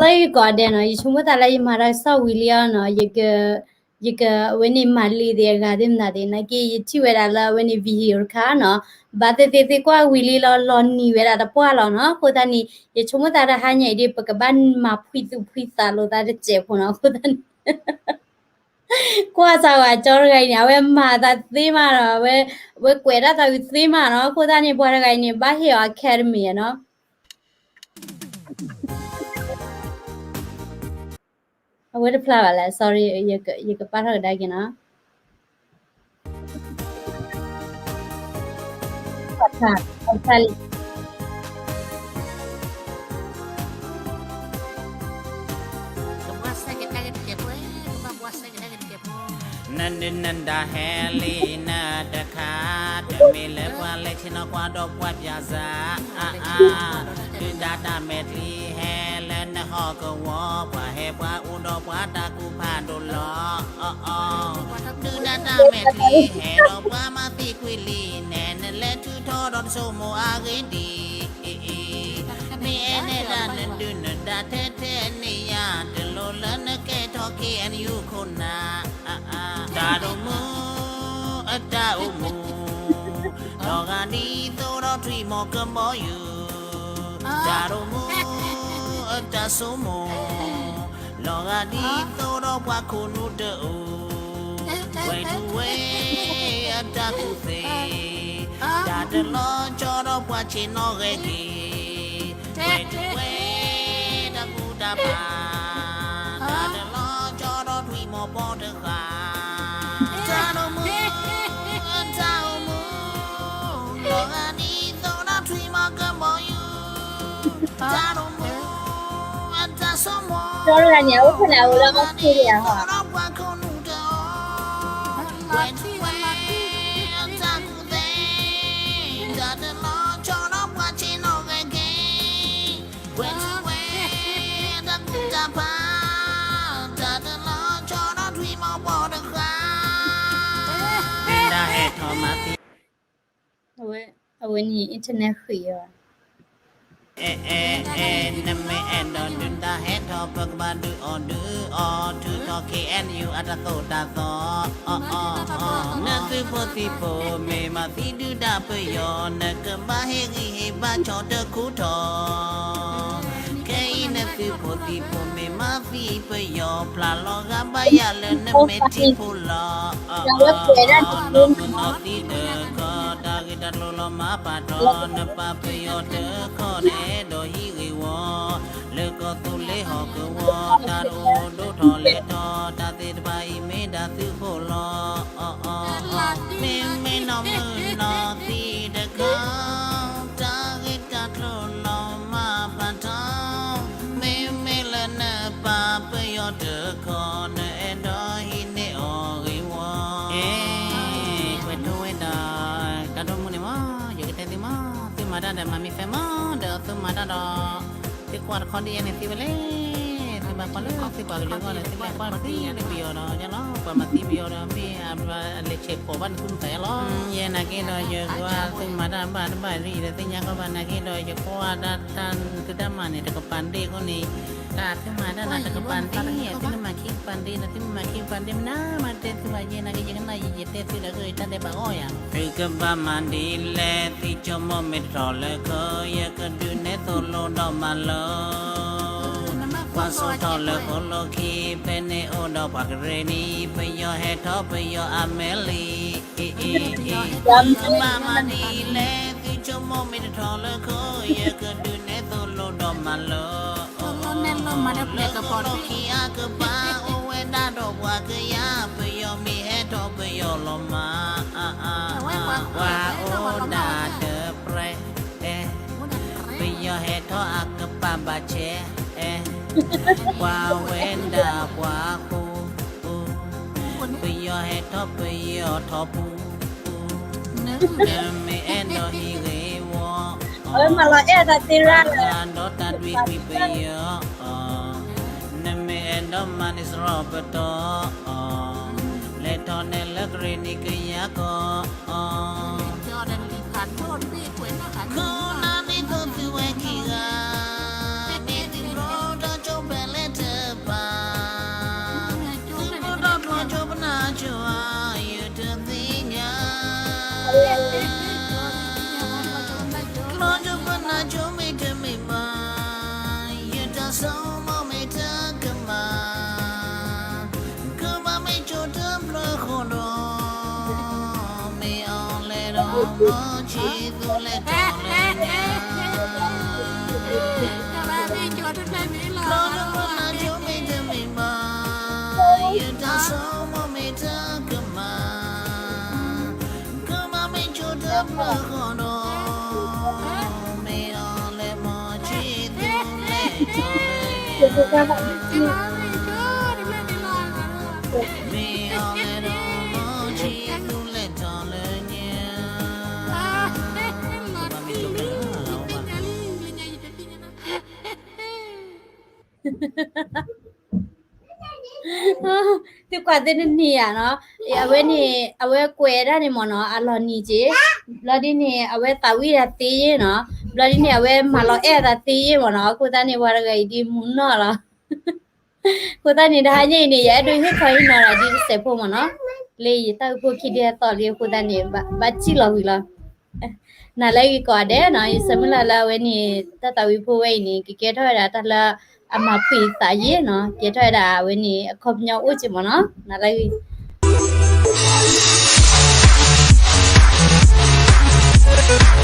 လၢယကိးဒဲးနီၤ, ယဆိကမိၣ်သးလၢယမၤတၢ်ကစီၣ်ဝံၤလံအီၤနီၤ, ယက, ယက, အဝဲန့ၣ်မၤလံသ့ၣ်အဂၤသ့ၣ်မနုၤသ့ၣ် နာ်က့ ယထံၣ်ဝဲဒၣ်လၢအဝဲန့ၣ် video တခါနီၤ, ဘၣ်သ့ၣ်သ့ၣ်သ့ၣ်ကွၢ်ဝံၤလံလီၤ, လီၤနံၤဝဲဒၣ်တပှၢ်လီၤနီၤ. အဃိသတးန့ၣ် ယဆိကမိၣ်သးတဟါညါအံၤဒ် ပကဘၣ်မၤဖှံသူၣ်ဖှံသးလိာ်သးတစဲးဖိနီၤ. အဃိသတးန့ၣ် ကွၢ်စၢ်ဝဲကၠီတဂၤအံၤန့ၣ် အဝဲမၤသးသ့မးနီၤ, အဝဲ, အဝဲကွဲးတၢ်သးဝံၤသ့မးနီၤ. အဃိသတးန့ၣ် ပှၤတဂၤအံၤန့ၣ် ဘၣ်ဟ့ၣ်အီၤ academy နီၤ. အဝဲတဖျါဘၣ်လဲၣ်, sorry, ယကပာ်ထီၣ်ကဒါက့ၤနီၤ. အဖျါလံ နဒုးနဒါဟဲလံနတခါ, တမ့ၢ်လၢပှၤလဲၤဆ့ၣ်နီၤကွၢ်ဒီးပှၤပၠးစၢ်, ဒုးဒါတၢ်မဲာ်ချံဟဲလၢနဟီၣ်ကဝီၤ, ပှၤဟဲပှၤအိၣ်ဒီးပှၤတၢ်ကူၣ်ဖးဒိၣ်လီၤ. ဒုးဒါတၢ်မဲာ်ချံဟဲဒီးပှၤမၤသံကွံာ်လံန့ၣ်, နလဲၤထုးထီၣ်ဒီးတဆိကမိၣ်အဂ့ၢ်ဒ်အံၤ, မ့ၢ်အဲၣ်နဲဒၣ်နဒုးနဒါထဲထဲန့ၣ်ယၤ, တလိၣ်လၢနကဲထီၣ် K N U ခိၣ်နၢ်. တၢ်ရိၣ်မုၣ်အတၢ်အိၣ်မူ, လီၤဂာ်ဒ်သိးဒီးထွံၣ်မီၤကဘီယူၤ, တၢ်ရိၣ်မုၣ်အတၢ်ဆိကမိၣ်, လီၤဂာ်ဒ်သိးဒီးပှၤခိၣ်နူာ်တအိၣ်, ဝဲၢ်ထူဝဲၢ်အတၢ်ကူၣ်သ့, တၢ်တလီၤဆီဒီးပှၤဆ့ၣ်နီၤဂဲၤက့ၤ, ဝဲၢ်ထူဝဲၢ်တၢ်ကူၣ်တၢ်ဖး, တၢ်တလီၤဆီဒီးထွံၣ်မီၤပီတဃၣ်. တၢ်ရိၣ်မုၣ်အတၢ်အိၣ်မူ, လီၤဂာ်ဒ်သိးဒီးထွံၣ်မီၤကဘီယူၤ, တၢ်ရိၣ်မုၣ်အတၢ်ဆိကမိၣ်, လီၤဂာ်ဒ်သိးဒီးပှၤခိၣ်နူာ်တအိၣ်, ဝဲၢ်ထူဝဲၢ်အတၢ်ကူၣ်သ့, တၢ်တလီၤဆီဒီးပှၤဆ့ၣ်နီၤဂဲၤက့ၤ, ဝဲၢ်ထူဝဲၢ်အတၢ်ကူၣ်တၢ်ဖး, တၢ်တလီၤဆီဒီးထွံၣ်မီၤပီတဃၣ်. ဒုးဒါဟဲထီၣ်မၤသံ, အဝဲန့ၣ် internet ဃံးအီၤ, အဲ အဲ အဲ နမ့ၢ်အဲၣ်ဒိးဒုးဒါဟဲထီၣ် ပကဘၣ်ဒုးအီၣ်ဒုးအီ, ထုးထီၣ် K N U အတၢ်သိၣ်တၢ်သီ, နသုးဖိသံၣ်ဖိမ့ၢ်မၤသံဒုးဒါပယီၤ, နကဘၣ်ဟ့ၣ်ဂံၢ်ဟ့ၣ်ဘါဆီၣ်တခူထီၣ်, ခဲအံၤနသုးဖိသံၣ်ဖိမ့ၢ်မၤသံပယီၤ, ဖျါလီၤဂာ်ဘၣ်ယၤလၢနမဲာ်ထံဖိလီၤ. လီၤမုၢ်နီၤသံတခီ, တၢ်ဂ့ၢ်တၢ်ကျိၤလီၤမၢ်ပာ်ထီၣ်, နပၢ်ပယီၤတခီ နအဲၣ်ဒိးဟံးဂ့ၢ်ဝီ, လၢကီၢ်သူလ့ၤဟီၣ်ကဝီၤ, တၢ်တအိၣ်ဒိၣ်ထီၣ်လဲၤထီၣ်, တၢ်သ့ၣ်တဖၣ်အံၤမ့ၢ်ဒၣ်သုးခိၣ်လီၤ. မ့မ့ၢ်နီၢ်မုၢ်နီၢ်သံတခီ, တၢ်ဂ့ၢ်တၢ်ကျိၤလီၤမၢ်ပာ်ထီၣ်, မ့မ့ၢ်လၢနပၢ်ပယီၤတခီ, နအဲၣ်ဒိးဟံးန့ၢ်အီၤဂ့ၢ်ဝီ. ကွဲးထူဝဲဒီး တၢ်ဒိၣ်မူန့ၣ်မး, ယကတဲသုမး, သုမၤတၢ်ဒီးမၤမ့ၢ်ဖဲမး, ဒီးသုမၤတၢ်ဒီး သုကွၢ်တခီဒ်ယဲန့ၣ်သ့ဝဲလဲၣ်, သုဘၣ်ကွၢ်လၢသုပှၤကလုာ်အဂီၢ်ဒီး သုလဲၤကွၢ်သံလၢပယီၤဒီးယလီၤ, ပှၤမၤသံပယီၤဒီး မ့ၢ်အလဲၤဆဲးဖှီၣ်ဘၣ်န့ၣ် သုမုာ်သးယလီၤ. ယဲနာ်က့ဒီး ယကွၢ်သုမၤတၢ်ဘၣ်တဘၣ်ရံၣ်ဒီး သ့ၣ်ညါကီဘၣ်နာ်က့ဒီး ယကွၢ်ဒၣ်တၢ်သုတၢ်မၤန့ၣ် တကပၤဒ့အဃိန့ၣ်, တၢ်သုမၤတၢ်န့ၣ် တကပၤဒ့, သုမ့ၢ်မၤခံကပၤဒ့န့ၣ် သုမ့ၢ်မၤခံကပၤဒ့ မနုၤမးတဲသုဘၣ်ယဲနာ်က့ ယကနၣ်ယဲ ယတဲသုဒီး တၢ်ဒဲးဘးအီၣ်ယၤ သုကဘၣ်မၤဒ်လဲၣ် သုဆိကမိၣ်မ့ၢ်တထီၣ်လၢခီ, ယကဒုးနဲသိၣ်လိဒီးမၤလိ, ကွၢ်စိထီၣ်လၢဃိၣ်လိာ်ခံ, ဖဲန့ၣ်အိၣ်ဒီးပှၤကရ့ၣ်နံၣ်, ပယီၤဟဲထီၣ်ပယီၤအမဲာ်လံ, သုကဘၣ်မၤဒ်လဲၣ် သုဆိကမိၣ်မ့ၢ်တထီၣ်လၢခီ, ယကဒုးနဲသိၣ်လိဒီးမၤလိ, လၢဃိၣ်လိာ်ခံအကပၤ အိၣ်ဝဲဒၣ်ဒီးပှၤကယၤ, ပယီၤမ့ၢ်ဟဲထီၣ်ပယီၤလီၤမး, ပှၤအိၣ်ဒၣ်တပြဲး, ပယီၤဟဲထီၣ်အကပၤဘၣ်ဆဲး, ပှၤဝဲဒၣ်ပှၤဃူ, ပယီၤဟဲထီၣ်ပယီၤထီၣ်ပူၤ, နမ့ၢ်အဲၣ်ဒိးဟံးဂ့ၢ်ဝီ, ဒီးတၢ်ဒွံးကွံာ်ပယီၤ, နမ့ၢ်အဲၣ်ဒိးမၤန့ၢ်စရီပတီၢ်, လဲၤထီၣ်နဲၣ်လၢကရ့ၣ်နံၣ်ကယၤကီၢ်, ခိၣ်နၢ်ဒ်သိးသုဝဲခံဂၤ, မ့ၢ်သုးဘျီဒီးကၠိဘ ဆံသူလဲၤထီၣ်လၢညါ, တၢ်ဘၣ်မ့ၢ်ကၠိတဖျၢၣ်န့ၣ်လီၤ, တၢ်ဘၣ်မ့ၢ်ကၠိမ့ၢ်တမ့ၢ်ဘၣ်, ယတၢ်ဆိကမိၣ်မ့ၢ်တကမၣ်, ကမၣ်မ့ၢ်ကၠိတဖျၢၣ်ဃီဒီး, မ့ၢ်အီၤလဲၤမၤဆံသူလဲၤထီၣ်လၢညါ, မ့ၢ်အီၤလဲၤဒီးမၤဆံသူလဲၤထီၣ်လၢညါ. သုကွၢ်သ့ၣ်တနံၤဧါနီၤ, အဝဲန့ၣ် အဝဲကွဲးဒၣ်န့ၣ်မ့ၢ်နီၤ အလီၤနံၤက့ၤ, ဘျီဒ်န့ၣ် အဝဲသးဝံၣ်တၢ်သ့ယ့ၢ်နီၤ, ဘျီဒ်န့ၣ် အဝဲမၤလီၤအဲၣ်အသးသ့ယ့ၢ်မ့ၢ်နီၤ, အဃိသတးန့ၣ် ပှၤတဂၤအံၤဒ်မူနီၢ်လီၤ. အဃိသတးန့ၣ် တဟါညါအံၤန့ၣ် ယအဲၣ်ဒိးဟ့ၣ်ခီဟံးနီၤဒီးဒ်တစဲးဖိမ့ၢ်နီၤ, လၢယတၢ်အိၣ်ဖှိၣ်ခံဒုအသီၣ်လံအဃိသတးန့ၣ် ဘၣ်စံၣ်လီၤဝံၤလီၤ. နၤလၢဂ့ၤကိးဂၤဒဲးနီၤ, ယဆၢမုၢ်လၢ်လၢအဝဲန့ၣ် တၢ်သးဝံၣ်ဖိဝဲအံၤန့ၣ် ကကဲထီၣ်ဝဲဒၣ်တၢ်လၢအမၤဖှံသးယ့ၢ်နီၤ, ကဲထီၣ်ဝဲဒၣ်အဝဲန့ၣ် အခီပညီအိၣ်က့ၤမ့ၢ်နီၤ, နၤလၢဂ့ၤ.